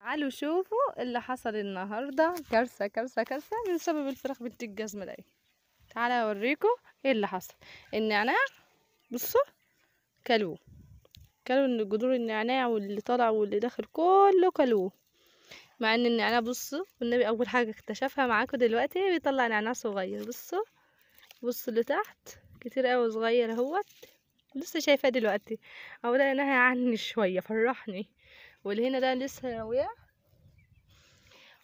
تعالوا شوفوا اللي حصل النهارده، كارثة كارثة كارثة من سبب الفراخ بنت الجزمة دي. تعالوا اوريكم ايه اللي حصل. النعناع بصوا كلوه، كلوا ان جذور النعناع واللي طالع واللي داخل كله كلوه، مع ان النعناع بصوا والنبي اول حاجة اكتشفها معاكم دلوقتي بيطلع نعناع صغير. بصوا بصوا اللي تحت كتير قوي صغير اهوت، لسه شايفاه دلوقتي اهو. ده نهى عني شوية فرحني. واللي هنا ده لسه راويه.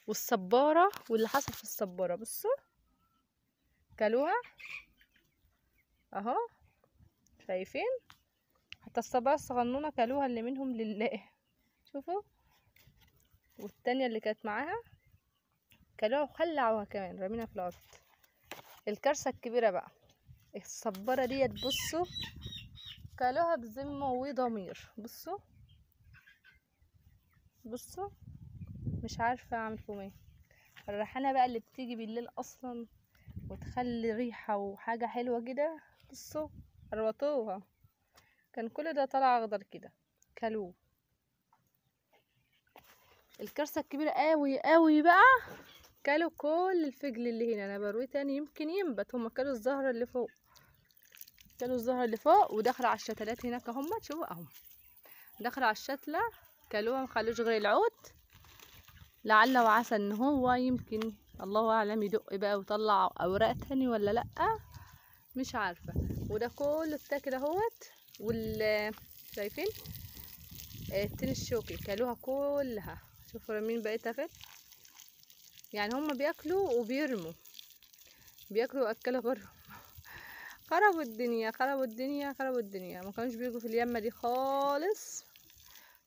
والصباره واللي حصل في الصباره بصوا كلوها اهو، شايفين؟ حتى الصباره الصغنونه كلوها اللي منهم لله، شوفوا. والتانية اللي كانت معاها كلوها وخلعوها كمان، رمينا في الارض. الكارثة الكبيرة بقى الصباره ديت، بصوا كلوها بذمه وضمير. بصوا بصوا مش عارفه اعمل فيهم ايه. الريحانه بقى اللي بتيجي بالليل اصلا وتخلي ريحه وحاجه حلوة كده، بصوا ربطوها، كان كل ده طالع اخضر كده كلوه. الكارثة الكبيرة قوي قوي بقى كلوا كل الفجل اللي هنا. انا برويه تاني يمكن ينبت، هما كلوا الزهرة اللي فوق، كلوا الزهرة اللي فوق ودخلوا على الشتلات هناك اهما، شوفوا اهم دخلوا على الشتله كلوها، مخلوش غير العود. لعل وعسى ان هو يمكن الله اعلم يدق بقى ويطلع اوراق تاني ولا لا، مش عارفه. وده كله اتاكل اهوت. وال شايفين التين الشوكي كلوها كلها، شوفوا رامين بقيتها فين. يعني هما بياكلوا وبيرموا، بياكلوا واكلوا غيرهم. خربوا الدنيا خربوا الدنيا خربوا الدنيا. ما كانوش بيجوا في اليمه دي خالص.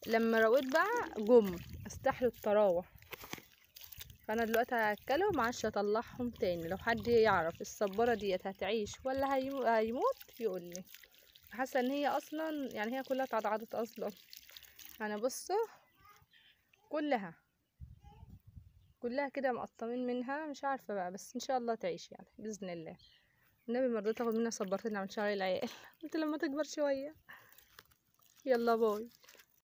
لما رويت بقى جم استحلوا الطراوه، فانا دلوقتي هاكلهم معرفش اطلعهم تاني. لو حد يعرف الصباره ديت هتعيش ولا هيموت يقول لي. حاسه ان هي اصلا يعني هي كلها اتعضعضت اصلا. انا بصوا كلها كلها كده مقطمين منها، مش عارفه بقى، بس ان شاء الله تعيش يعني باذن الله. النبي ما رضيت اخد منها صبرتين من شعر العيال، قلت لما تكبر شوية. يلا باي.